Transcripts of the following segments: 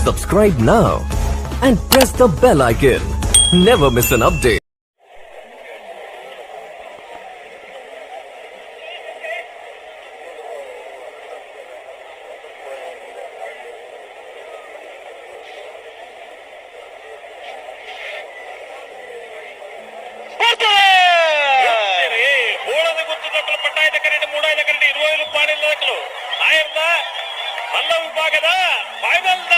Subscribe now and press the bell icon. Never miss an update. ಬೋಳದ ಗುತ್ತದಕ್ಕಲು ಪಟ್ಟಾಯದ current ಮೂಡಾಯದ ಕರೆಂಟ್ ಇರುವೈಲು ಪಾಣಿಲ್ಲದಕ್ಕಲು ನಾಯರ್ದ ಮಲ್ಲ ವಿಭಾಗದ ಫೈನಲ್ ನ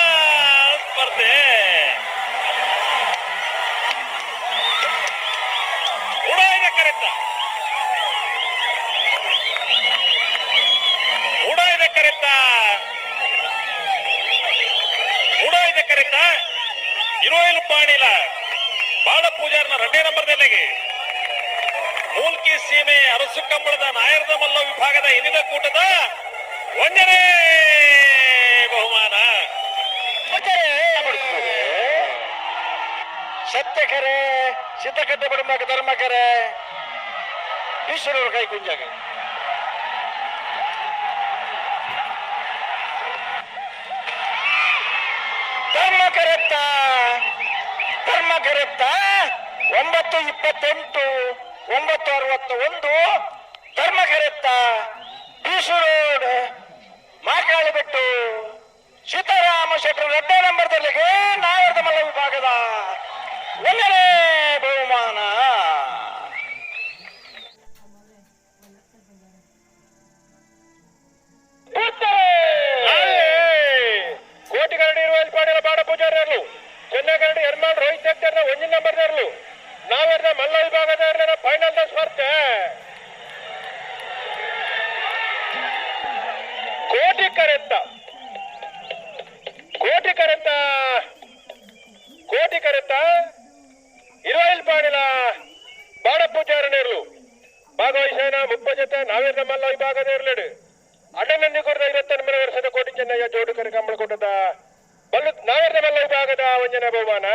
ಸ್ಪರ್ಧೆ. ಮೂಡಾಯದ ಕರೆತ, ಮೂಡಾಯದ ಕರೆತ, ಮೂಡಾಯದ ಕರೆತ ಇರುವೈಲು ಪಾಣಿಲ ಬಾಳ ಪೂಜಾರನ రెండే ನಂಬರ್ ದೆಲೆಗೆ ಮೂಲ್ಕಿ ಸೀಮೆ ಅರಸು ಕಂಬಳದ ನಾಯರ್ದ ಮಲ್ಲ ವಿಭಾಗದ ಇನಿದ ಕೂಟದ ಒಂದನೇ ಬಹುಮಾನ. ಸತ್ಯಕರೆ ಸಿದ್ಧಕಟ್ಟೆ ಬಡಮಕ ಧರ್ಮಕರೆ ಈಶ್ವರರ ಕೈ ಕುಂಜಾಗ. ಧರ್ಮಕರೆತ್ತ, ಧರ್ಮಕರೆತ್ತ 9:28, 9:61. ಧರ್ಮಕರೆತ್ತ ಬೀಸು ರೋಡ್ ಮಾಕಾಳಿಬೆಟ್ಟು ಸೀತಾರಾಮ ಶೆಟ್ಟರು ಎರಡನೇ ನಂಬರ್ ದಲ್ಲಿಗೆ ನಾಯರ್ದ ಮಲ್ಲ ವಿಭಾಗದ ಒಂದನೇ ಬಹುಮಾನ. ಕೋಟಿ ಕರಡಿ ಇರುವ ಪಾಡಿಲ ಬಾಡ ಪೂಜಾರರು ಚೆನ್ನೈ ಕರಡಿ ಎರ್ಮಾನ್ ರೋಹಿತ್ ಶೆಟ್ಟರ್ನ ಒಂದಿನ ನಂಬರ್ ದಾರಲು ನಾವೆರ್ನ ಮಲ್ಲ ವಿಭಾಗದ ಫೈನಲ್ the ಸ್ಪರ್ಧೆ. ಕೋಟಿ ಕರೆತ್ತ, ಕೋಟಿ ಕರೆತ್ತ, ಕೋಟಿ ಕರೆತ್ತ ಇರುವೈಲ್ ಪಾಡಿಲ ಬಾಡ ಪೂಜಾರನೇರ್ಲು ಭಾಗವಹಿಸೇನ ಮುಪ್ಪ ಜೊತೆ ನಾವೇರ್ನ ಮಲ್ಲ ವಿಭಾಗದ ಇರಲೇಡು ಅಣ್ಣನಂದಿ ಕೊರದ 29 ವರ್ಷದ ಕೋಟಿ ಚೆನ್ನಯ್ಯ ಜೋಡುಕರೆ ಕಂಬಳಕೋಟದ ಬಲ್ಲು ನಾವೇರ್ನ ಮಲ್ಲ ವಿಭಾಗದ ಒಂಜನ ಬಹುಮಾನ.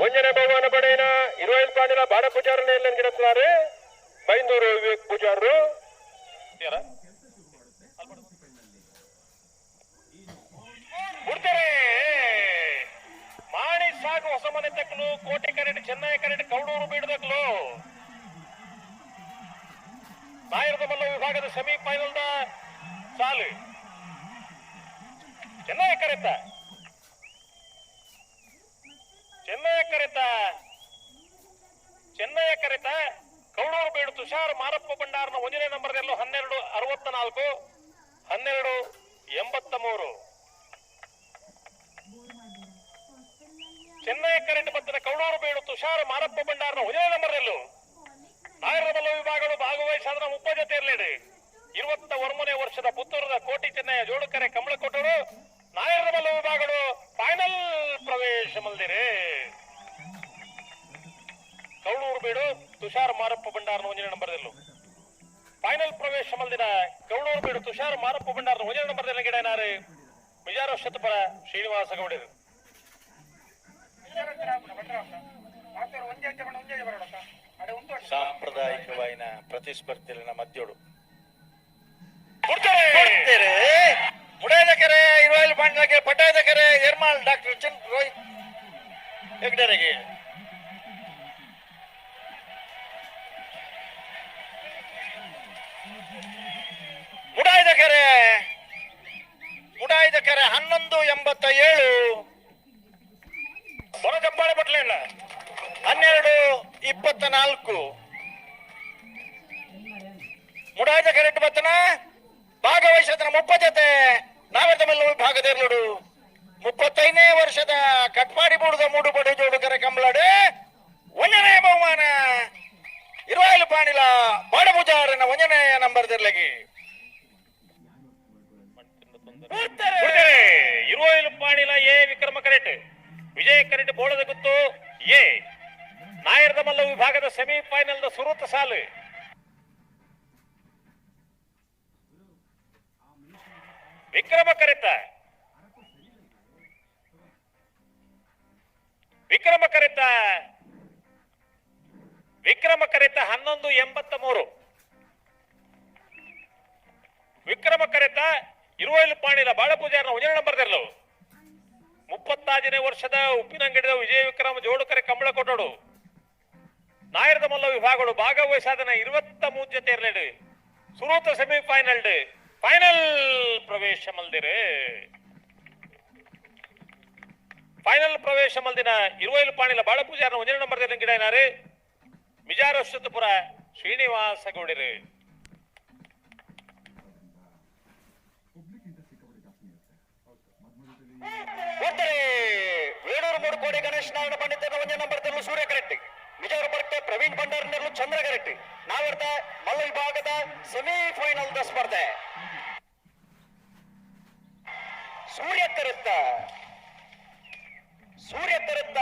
ಒಂಜನ ಬಹುಮಾನ ಪಡೆಯನ ಇರುವೈಲ್ ಪಾಡಿಲ ಬಾಡ ಪೂಜಾರನೇರ್ಲನ್ ಗಿಡತ್ಲಾರು ಬೈಂದೂರು ವಿವೇಕ್ ಪೂಜಾರರು. ಬಿಡ್ತಾರೆ ಮಾಣಿ ಸಾಕು ಹೊಸ ಮನೆ ತಕ್ಕಲು ಕೋಟೆ ಕರೆಂಟ್ ಚೆನ್ನೈ ಕರೆಂಟ್ ಕೌಡೂರು ಬೀಡದಕ್ಲು ನಾಯರದ ಮಲ್ಲ ವಿಭಾಗದ ಸೆಮಿಫೈನಲ್ the ಸಾಲು. ಚೆನ್ನೈ ಕರೆತ, ಚೆನ್ನೈ ಕರೆತ, ಚೆನ್ನೈ ಕರೆತ ಕೌಡೂರು ಬೀಡು ತುಷಾರ್ ಮಾರಪ್ಪ ಭಂಡಾರನ ಒಂದನೇ ನಂಬರ್ದಲ್ಲೂ 12:64, 12:83. ಚೆನ್ನೈ ಕರೆಂಟ್ ಬತ್ತದ ಕೌಡೂರು ಬೀಡು ತುಷಾರ್ ಮಾರಪ್ಪ ಭಂಡಾರನ ಒಂದನೇ ನಂಬರ್ದಲ್ಲೂ ನಾಯರಬಲ್ಲ ವಿಭಾಗಗಳು ಭಾಗವಹಿಸಾದ್ರ ಮುಪ್ಪ ಜೊತೆ ಇರಲಿಡಿ 29 ವರ್ಷದ ಪುತ್ತೂರದ ಕೋಟಿ ಚೆನ್ನಯ್ಯ ಜೋಡುಕರೆ ಕಮಲಕೊಟ್ಟರು ನಾಯರಬಲ್ಲ ವಿಭಾಗಗಳು ಫೈನಲ್ ಪ್ರವೇಶ ಮಲ್ದಿರಿ. ಕೌಡೂರು ಬೀಡು ತುಷಾರ್ ಮಾರಪ್ಪ ಭಂಡಾರನ ಒಂದನೇ ನಂಬರ್ದಲ್ಲೂ ಫೈನಲ್ ಪ್ರವೇಶ ಮಲ್ದಿನ ಕೌಡೂರು ಬೀಡು ತುಷಾರ್ ಮಾರಪ್ಪ ಭಂಡಾರನ ಒಂದನೇ ನಂಬರ್ದಲ್ಲಿ ಗಿಡನಾರು ಮಿಜಾರ ಶತಪರ ಶ್ರೀನಿವಾಸ ಗೌಡರು. ಸಾಂಪ್ರದಾಯಿಕವಾಯಿನ ಪ್ರತಿಸ್ಪರ್ಧಿಗಳ ಮಧ್ಯೋಡು ಕೊಡ್ತಾರೆ. ಕೊಡ್ತೇರೆ. ಮುಡಾಯದ ಕೆರೆ ಇರುವೈಲ್ ಪಾಂಡ್ಲಗೆ ಪಟ್ಟಾಯದ ಕೆರೆ ಎರ್ಮಾಳ್ ಡಾಕ್ಟರ್ ಚೆನ್ ರೋಹಿತ್ ಹೆಗ್ಡರೆಗೆ. ಮುಡಾಯದ ಕೆರೆ, ಮುಡಾಯದ ಕೆರೆ 11:87. ಬರೋ ಚಪ್ಪಾಳೆ ಬಟ್ಲಿಲ್ಲ. 12:24. ಮುಡಾಯದ ಕರೆಂಟ್ ಬತ್ತನ ಭಾಗವಹಿಸದನ ಮುಪ್ಪ ಜೊತೆ ನಾವೆಲ್ಲ ಮಲ್ಲ ವಿಭಾಗದ ಇರ್ಲುಡು 35ನೇ ವರ್ಷದ ಕಟ್ಪಾಡಿ ಬೂಡುದ ಮೂಡುಬಡು ಜೋಡುಕರೆ ಕಂಬಳಾಡು ಒಂದನೇ ಬಹುಮಾನ ಇರುವಾಯಿಲು ಪಾಣಿಲ ಬಾಡಪೂಜಾರನ ಒಂದನೇ ನಂಬರ್ ದಿರ್ಲಗಿ. ಕೊಡ್ತಾರೆ. ಇರುವೈಲು ಪಾಣಿಲ ಎ ವಿಕ್ರಮ ಕರೆಟ್ ವಿಜಯ ಕರೆಟ್ ಬೋಳದ ಗುತ್ತು ಎ ನಾಯರ್ದ ಮಲ್ಲ ವಿಭಾಗದ ಸೆಮಿಫೈನಲ್ the ಸುರುತ ಸಾಲು. ವಿಕ್ರಮ ಕರೆತ, ವಿಕ್ರಮ ಕರೆತ, ವಿಕ್ರಮ ಕರೆತ 11:83. ವಿಕ್ರಮ ಕರೆತ ಇರುವೈಲು ಪಾಣಿಲ ಬಾಳಪೂಜಾರನ ಒಂದನೇ ನಂಬರ್ ತೆರಲು. ಮುಪ್ಪತ್ತಾಜನೇ ವರ್ಷದ ಉಪ್ಪಿನಂಗಡಿದ ವಿಜಯ ವಿಕ್ರಮ ಜೋಡುಕರೆ ಕಂಬಳ ಕೊಟ್ಟೋಡು. ನಾಯರದ ಮಲ್ಲ ವಿಭಾಗಗಳು ಭಾಗವಹಿಸಾದನ 23 ಜೊತೆ ಇರಲೇಡು ಸುರೂತ ಸೆಮಿಫೈನಲ್ ಫೈನಲ್ ಪ್ರವೇಶ ಮಲ್ದಿರು. ಫೈನಲ್ ಪ್ರವೇಶ ಮಲ್ದಿನ ಇರುವೈಲು ಪಾಣಿಲ ಬಾಳಪೂಜಾರನ ಒಂಜನೇ ನಂಬರ್ ಗಿಡನಾರು ಮಿಜಾರ ಅಶ್ವತ್ಥಪುರ ಶ್ರೀನಿವಾಸ ಗೌಡರು. ವೇಣೂರು ಮೂಡುಕೋಡಿ ಗಣೇಶ್ ನಾರಾಯಣ ಪಂಡಿತನ ಒಂಜನೇ ನಂಬರ್ ತೆರಳು ಸೂರ್ಯ ಕರೆಟ್ಟಿ, ವಿಜಯಪುರ ಬರ್ತೆ ಪ್ರವೀಣ್ ಭಂಡಾರ್ ನೆರಳು ಚಂದ್ರ ಕರೆಟ್ಟಿ. ನಾವರ್ತ ಮಲ್ಲ ವಿಭಾಗದ ಸೆಮಿಫೈನಲ್ the ಸ್ಪರ್ಧೆ. ಸೂರ್ಯ ಕರೆತ್ತ ಸೂರ್ಯ ಕರೆತ್ತ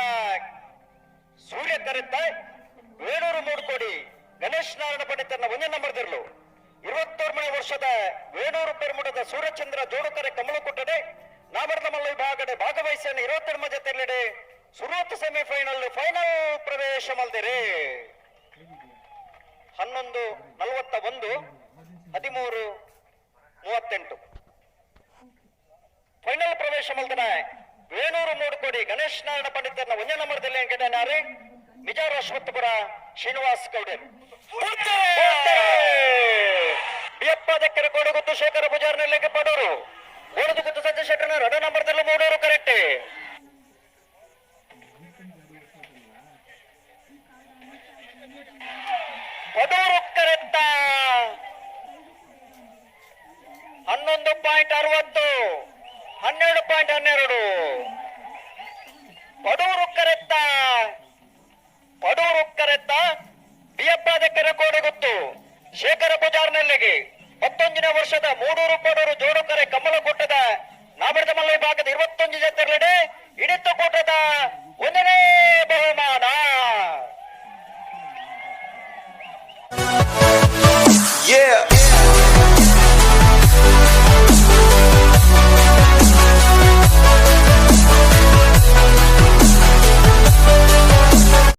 ಸೂರ್ಯ ಕರೆತ್ತ ವೇಣೂರು ಮೂಡುಕೋಡಿ ಗಣೇಶ್ ನಾರಾಯಣ ಪಂಡಿತನ ಒಂಜನೇ ನಂಬರ್ ತೆರಳು 21ನೇ ವರ್ಷದ ವೇಣೂರು ಪೆರ್ಮುಡದ ಸೂರ್ಯಚಂದ್ರ ಜೋಡುಕರೆ ಕಮಲಕುಟ್ಟಡೆ ನಾವರ್ದ ಮಲ್ಲ ವಿಭಾಗದ ಭಾಗವಹಿಸಿದ 22 ಜೊತೆಯಲ್ಲಿಡೆ ಸುರೂತ್ ಸೆಮಿಫೈನಲ್ ಫೈನಲ್ ಪ್ರವೇಶ ಮಲ್ದಿರಿ. 11:41 13:38 ಫೈನಲ್ ಪ್ರವೇಶ ಮಲ್ದಿನ ವೇಣೂರು ಮೂಡುಕೋಡಿ ಗಣೇಶ್ ನಾರಾಯಣ ಪಂಡಿತರನ್ನ ಒಂದೇ ನಂಬರ್ದಲ್ಲಿ ಗೆಡ್ಡನಾರೆ ಮಿಜಾರ್ ಅಶ್ವತ್ಥಪುರ ಶ್ರೀನಿವಾಸ್ ಗೌಡರು. ಬಿಯಪ್ಪ ದಕ್ಕರೆ ಕೋಡಗುತ್ತು ಶೇಖರ ಪೂಜಾರ್ನಲ್ಲಿ ಪಡೋರು ಗೋಡದು ಗುತ್ತು ಸಜ್ಜ ಶೆಟ್ಟರ್ನ ರಡ ನಂಬರ್ದಲ್ಲಿ ಮೂಡೋರು ಕರೆಕ್ಟ್. ಪಡೂರು ಕರೆಕ್ಟ 11.60 12.12 ಪಡೂರು ಕರೆತ್ತ ಪಡೂರು ಕರೆತ್ತ ಬಿಯಪ್ಪ ದಕ್ಕರೆ ಕೋಡಗುತ್ತು ಶೇಖರ ಪೂಜಾರ್ನಲ್ಲಿಗೆ 19ನೇ ವರ್ಷದ ಮೂಡೂರು ಪಡೂರು ಜೋಡುಕರೆ ಕಮಲಕೂಟದ ನಾಮರದ ಮಲ್ಲ ವಿಭಾಗದ 21 ಜೊತೆಗಡೆ ಹಿಡಿತ ಕೂಟದ 1ನೇ ಬಹುಮಾನ. Yeah.